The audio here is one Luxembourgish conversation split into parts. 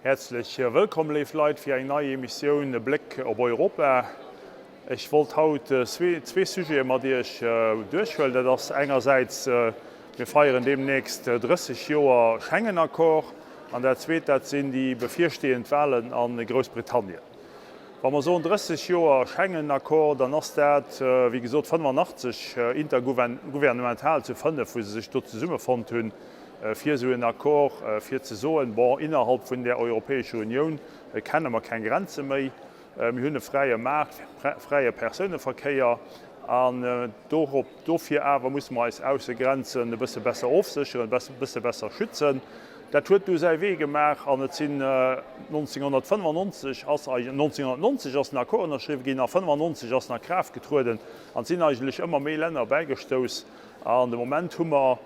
Häerzlech wëllkomm, léif Leit, fir eng nei Emissioun E Bléck op Europa. Ech wollt haut zwee Sujete mat Iech duerchhuelen. Dat ass engersäits, mir feieren deemnächst 30 Joer Schengen-Accord, an dat Zweet, dat sinn déi bevirstehend Wahlen a Groussbritannien. Wa mer soen 30 Joer Schengen-Accord, dann ass dat, wéi gesot, 85 intergouvernemental zu 5, wou se sech do zesummefonnt hunn, fir esou en Accord, fir ze soen, bon, innerhalb vun där Europäescher Unioun kenne mer keng Grenze méi, mir hunn e fräie Maart, fräie Persouneverkéier an dorop, Dofir awer musse mer eis Aussegrenzen e bësse besser ofsécheren, e bësse besser schützen. Dat huet du säi Wee gemaach an et sinn 1995 ass, 1990 ass den Accord ënnerschriwwen ginn a 95 ass en a Kraaft getrueden an et sinn eigentlech ëmmer méi Länner bäigestouss. An de Moment hu mer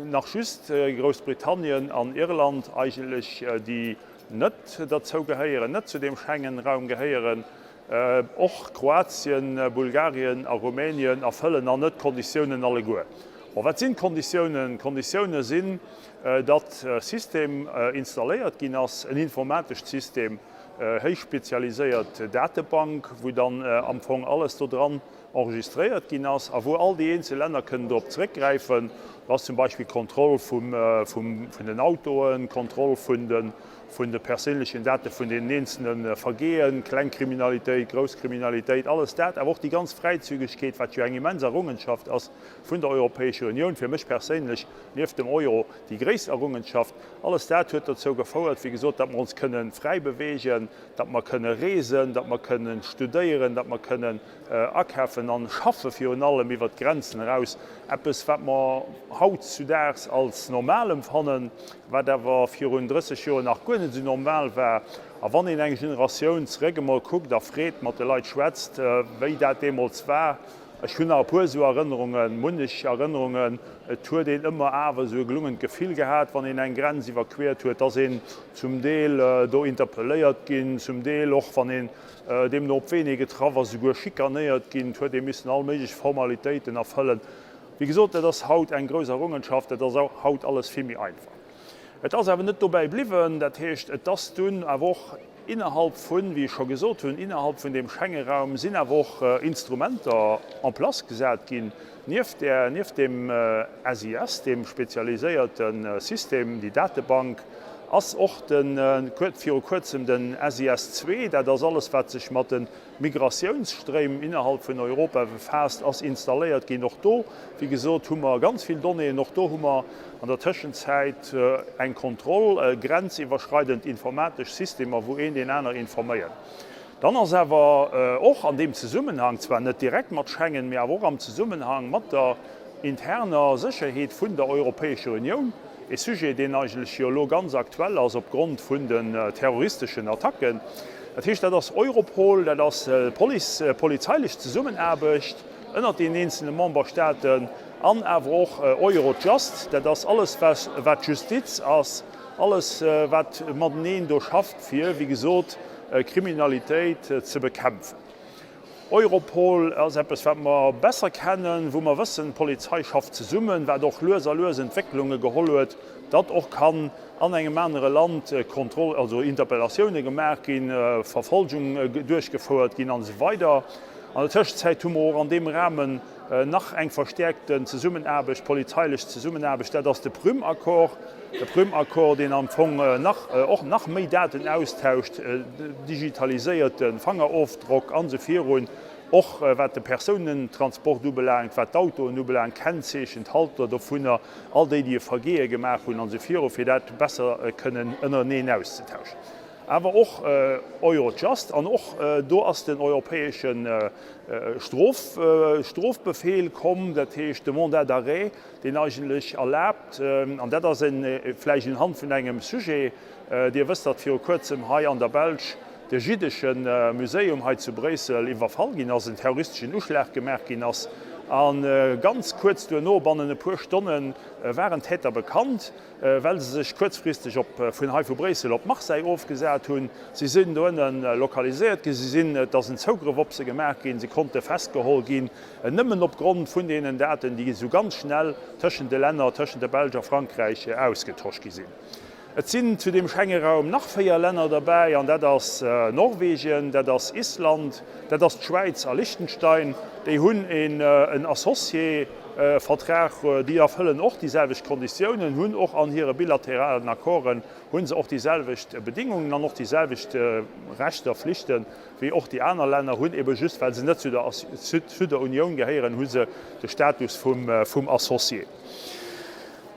nach just Groussbritannien an Irland eigentlech, déi net derzou gehéieren, net zu deem Schengen-Raum gehéieren. Och Kroatien, Bulgarien a Rumänien erfëllen nach net d'Konditiounen alleguer. Bon, wat sinn d'Konditiounen? D'Konditioune sinn, datt e System installéiert ginn ass, en informatescht System, héich spezialiséiert Datebank, wou dann am Fong alles do dran enregistréiert ginn ass a wou all déi eenzel Länner kënnen drop zeréckgräifen. Do ass zum Beispill d'Kontroll vun den Autoen, d'Kontroll vun de vun de perséinlechen Date vun deenen eenzelne Vergehen, Klengkriminalitéit, Grousskriminalitéit, alles dat, awer och déi ganz Fräizügegkeet, wat jo eng immens Errungenschaft ass vun der Europäescher Unioun, fir mech perséinlech nieft dem Euro déi gréisst Errungenschaft, alles dat huet dozou gefouert, wéi gesot, datt mer ons kënnen fräi bewegen, datt mer kënnen reesen, datt mer kënnen studéieren, datt mer kënnen Akafen an schaffe virun allem iwwert d'Grenzen eraus, eppes wat mer hautzudaags als normal emfannen, wat awer virun 30 Joer nach guer net esou normal war. A wann een eng Generatioun zeréck emol kuckt a freet, mat de Leit schwätzt, wéi dat deemools war, ech hunn nach e puer esou Erënnerungen, munnech Erënnerungen, et huet een ëmmer awer esou e gelungent Gefill gehat, wann een eng Grenz iwwerquiert huet, dass een zum Deel do interpelléiert ginn, zum Deel och wann een Deemno op ween ee getraff ass, esouguer schikanéiert ginn, et huet ee missen all méiglech Formalitéiten erfëllen. Wéi gesot, dat ass haut eng grouss Errungenschaft, dat ass haut alles vill méi einfach. Et ass awer net dobäi bliwwen, dat heescht, et ass dunn awer och innerhalb vun, wéi ech scho gesot hunn, innerhalb vun deem Schengeraum sinn awer och Instrumenter en place gesat ginn, nieft där, nieft deem SIS, deem spezialiséierte System, déi Datebank, Ass och de viru kuerzem den SIS II, dat ass alles wat sech mat de Migratiounsstréim innerhalb vun Europa befaasst, ass installéiert ginn. Och do, wéi gesot, hu mer ganz vill Donnéeën. Och do hu mer an der Tëschenzäit eng Kontroll, grenziwwerschreidend informatesch Systemer, wou een deen aner informéiert. Dann ass awer och an deem Zesummenhang, zwar net direkt mat Schengen, mee awer och am Zesummenhang mat der interner Sécherheet vun der Europäescher Unioun, e Sujet, deen eigentlech jo elo ganz aktuell ass opgrond vun den terroristeschen Attacken. Dat heescht, dat ass Europol, dat ass Police, polizeilech Zesummenaarbecht ënnert deenen eenzelne Memberstaaten an awer och Eurojust, dat ass alles, wat Justiz ass, alles, wat mateneen do schafft, fir, wéi gesot, Kriminalitéit ze bekämpfen. Europol ass eppes, wat mer besser kennen, wou mer wëssen, d'Polizei schafft zesummen, wat och lues a lues Entwécklunge geholl huet, datt och kann an engem anere Land Kontroll, also Interpellatioune gemaach ginn, Verfolgung duerchgefouert ginn an esou weider. An der Tëschenzäit hu mer och an deem Rahmen nach eng verstäerkten Zesummenaarbecht, polizeilech Zesummenaarbecht, dat ass de Prüm-Accord. De Prüm-Accord, deen am Fong nach, och nach méi Daten austauscht, digitaliséierte Fangerofdrock an esou virun, och wat de Persounentransport ubelaangt, wat d'Autoen ubelaangt, Kennzeechen, d'Halter dovunner, all déi, déi e Vergehe gemaach hunn an esou viru, fir dat besser kënnen ënnereneen auszetauschen. Awer och Eurojust an och do ass den europäesche Strof, Strofbefehl komm, dat heescht de Mandat d'arrêt, deen eigentlech erlaabt, an dat ass vläicht unhand vun engem Sujet, Dir wësst, datt viru kuerzem hei an der Belsch de jiddesche Muséum hei zu Bréissel iwwerfall ginn ass, en terroristeschen Uschlag gemaach ginn ass, a ganz kuerz duerno, bannen e puer Stonnen, waren d'Täter bekannt. well se sech kuerzfristeg op vun hei vu Bréissel op Marseille ofgesat hunn. Si sinn do ënne lokaliséiert ginn, si sinn, et ass en Zougrëff op se gemaach ginn, se konnte festgeholl ginn, nëmmen opgrond vun deenen Daten, déi esou ganz schnell tëschent de Länner, tëschent der Belsch a Frankräich ausgetosch gi sinn. Et sinn zu deem Schengeraum nach 4 Länner derbäi, an dat ass Norwegen, dat ass Island, dat ass d'Schwäiz a Liechtenstein. Déi hunn en Associé-Vertrag, déi erfëllen och déi selwecht Konditiounen, hunn och an hire bilateralen Accorden hu se och déi selwecht Bedingungen an och déi selwecht Rechter, Flichten, wéi och déi aner Länner hunn, ebe just well se net zu der Unioun gehéieren, hu se de Status vum Associé.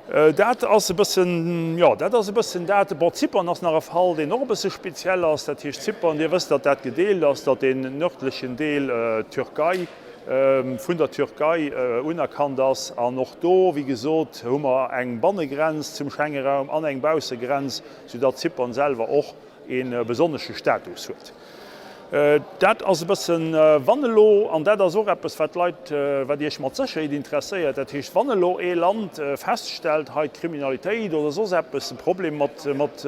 Dat ass e bëssen, jo, dat ass e bëssen dat. Bon, Zypern ass nach e Fall, deen och e bësse speziell ass. Dat heescht, Zypern, Dir wësst, datt dat gedeelt ass, datt deen nördlechen Deel d'Türkei, vun der Türkei unerkannt ass. An och do, wéi gesot, hu mer eng Bannegrenz zum Schengeraum an eng Baussegrenz, soudatt Zypern selwer och e besonnesche Status huet. Dat ass e bëssen, wann elo, an dat ass och eppes, wat d'Leit, wat Iech mat Sécherheet interesséiert, dat heescht, wann elo ee Land feststellt, hei d'Kriminalitéit oder soss eppes, e Problem mat, mat,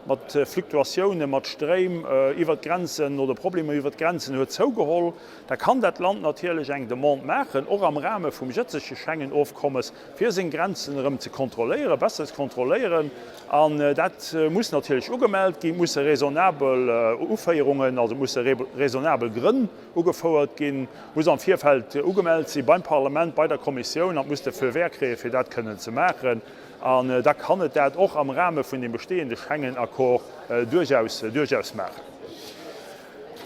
mat Fluktuatiounen, mat Stréim iwwert d'Grenzen oder Problemer iwwert d'Grenzen huet zougeholl, da kann dat Land natierlech eng Demande maachen, och am Rahme vum jëtzege Schengen-Ofkommes, fir seng Grenzen erëm ze kontrolléieren, besser ze kontrolléieren. An dat muss natierlech ugemellt ginn, et musse raisonnabel Uféierungen, also et musse raisonnabel Grënn ugefouert ginn, muss am Virfeld ugemellt si beim Parlament, bei der Kommissioun an et muss de Feu vert kréien, fir dat kënnen ze maachen. An da kann et dat och am Rahme vun dem bestehende Schengen-Accord duerchaus, duerchaus maachen.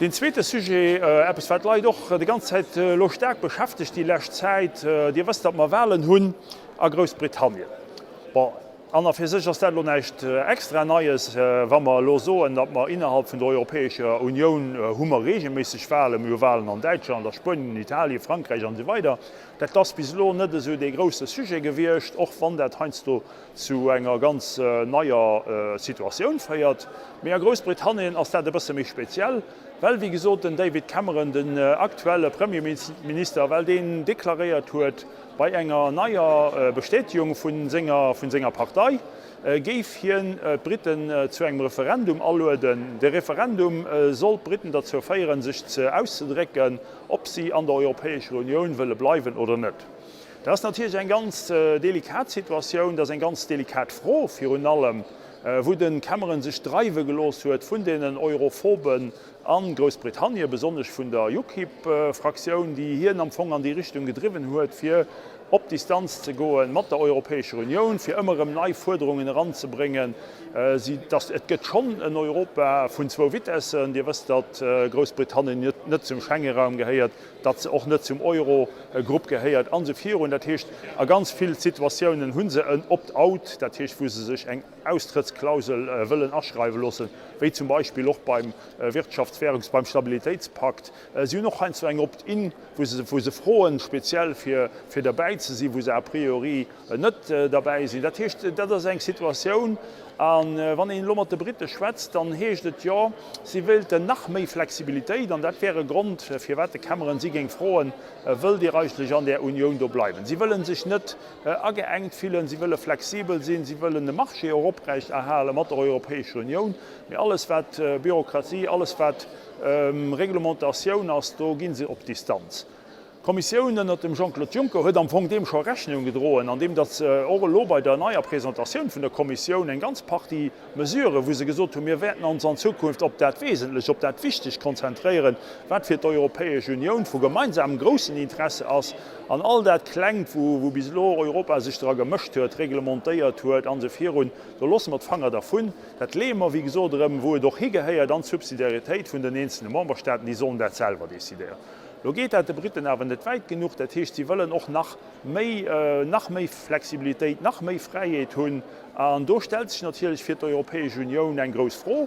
Deen zweete Sujet, eppes wat d'Leit och déi ganz Zäit elo staark beschäftegt déi lescht Zäit, Dir wësst, datt mer Wahlen hunn a Groussbritannien. Bon, an a fir sech ass dat elo näischt extra Neies, wa mer elo soen, datt mer innerhalb vun der Europäescher Unioun hu mer regelméisseg Wahlen, mir hu Wahlen an Däitschland, a Spuenien, Italien, Frankräich an esou weider. Dat ass bis elo net esou dee grousse Sujet gewiescht, och wann dat heiansdo zu enger ganz neier Situatioun féiert. Mee a Groussbritannien ass dat e bësse méi speziell, well wéi gesot den David Cameron, den aktuelle Premierminister, well deen deklaréiert huet, bei enger neier Bestätegung vu senger vun senger Partei géif hien d'Briten zu engem Referendum alueden. De Referendum soll d'Briten derzou féieren, sech ze auszedrécken, ob si an der Europäescher Unioun wëlle bleiwen oder net. Dat ass natierlech eng ganz delikat Situatioun, dat ass eng ganz delikat Fro virun allem, wou de Cameron sech dreiwe gelooss huet vun deenen Europhoben a Groussbritannien, besonnesch vun der UKIP-Fraktioun, déi hien am Fong an déi Richtung gedriwwen huet, fir op Distanz ze goe mat der Europäescher Unioun, fir ëmmer erëm nei Fuerderungen eranzebréngen. Et gëtt schonn en Europa vun zwou Vitessen. Dir wësst, datt Groussbritannien net zum Schengeraum gehéiert, datt se och net zum Eurogrupp gehéiert an esou virun. Dat heescht, a ganz vill Situatiounen hu se en Opt-out, dat heescht, wou se sech eng Austrëttsklausel wëllen aschreiwe loossen, wéi zum Beispill och beim Wirtschafts-, Währungs-, beim Stabilitéitspakt. Si hunn och heiansdo eng Opt-in, wou se, wou se froen, speziell fir, fir derbäi ze sinn, wou se a priori net derbäi sinn. Dat heescht, dat ass eng Situatioun, a wann een elo mat de Brite schwätzt, dann heescht et, jo, si wéilten nach méi Flexibilitéit, an dat wär e Grond, firwat de Cameron si géing froen, Wëllt Dir eigentlech an där Unioun do bleiwen? Si wëlle sech net ageengt fillen, si wëlle flexibel sinn, si wëllen de Marché och oprecht erhale mat der Europäescher Unioun, mee alles wat Bürokratie, alles wat Reglementatioun ass, do gi se op Distanz. D'Kommissioun ënnert dem Jean-Claude Juncker huet am Fong deem scho Rechnung gedroen, andeem datt se och elo bei der neier Presentatioun vun der Kommissioun eng ganz Partie Mesuren, wou se gesot hunn, mir wäerten ons an Zukunft op dat Wesentlecht, op dat Wichtegt konzentréieren, wat fir d'Europäesch Unioun vu gemeinsamem groussen Interesse ass, an all dat Klengt, wou bis elo Europa sech dra gemëscht huet, reglementéiert huet an esou virun, do loosse mer d'Fanger dervun. Dat leeë mer, wéi gesot, erëm, wou et och higehéiert, an d'Subsidiaritéit vun den eenzelne Memberstaaten, déi sollen dat selwer decidéieren. Lo geet dat de Briten awer net wäit genuch. Dat heescht, si wëllen och nach méi, nach méi Flexibilitéit, nach méi Fräiheet hunn. An do stellt sech natierlech fir d'Europäesch Unioun eng grouss Fro.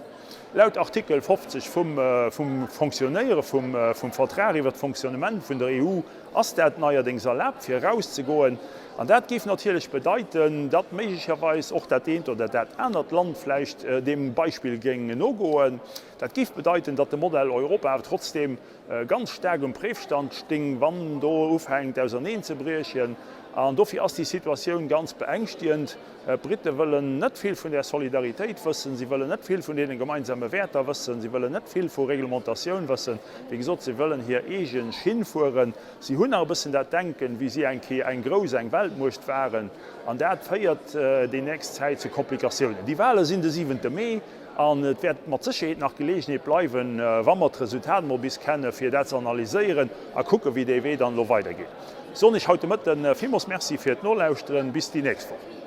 Laut Artikel 50 vum, vum Fonctionnéiere vum, vum Vertrag iwwert d'Fonctionnement vun der EU ass dat neierdéngs erlaabt, fir erauszegoen. An dat géif natierlech bedeiten, datt méiglecherweis och dat eent oder dat anert Land vläicht deem Beispill géing nogoen. Dat géif bedeiten, datt de Modell Europa awer trotzdeem ganz staark um Préifstand sting, wann do ufänkt auserneen ze briechen. An dofir ass déi Situatioun ganz beängschtigend. D'Britte wëllen net vill vun där Solidaritéit wëssen, si wëllen net vill vun deene gemeinsame Wäerter wëssen, si wëllen net vill vu Reglementatioun wëssen. Wéi gesot, si wëllen hir eege Schinn fueren. Si hunn nach e bëssen dat Denken, wéi si eng Kéier eng grouss, eng Weltmuecht waren. An dat féiert déi nächst Zäit zu Komplikatiounen. Déi Wahle sinn de siwente Mee an et wäert mat Sécherheet nach Geleegenheet bleiwen, wa mer d'Resultat emol bis kennen, fir dat ze analyséieren a kucken, wéi dee Wee dann elo weidergeet. Soen ech haut de Mëtten villmools Merci fir d'Nolauschteren. Bis déi nächst Woch.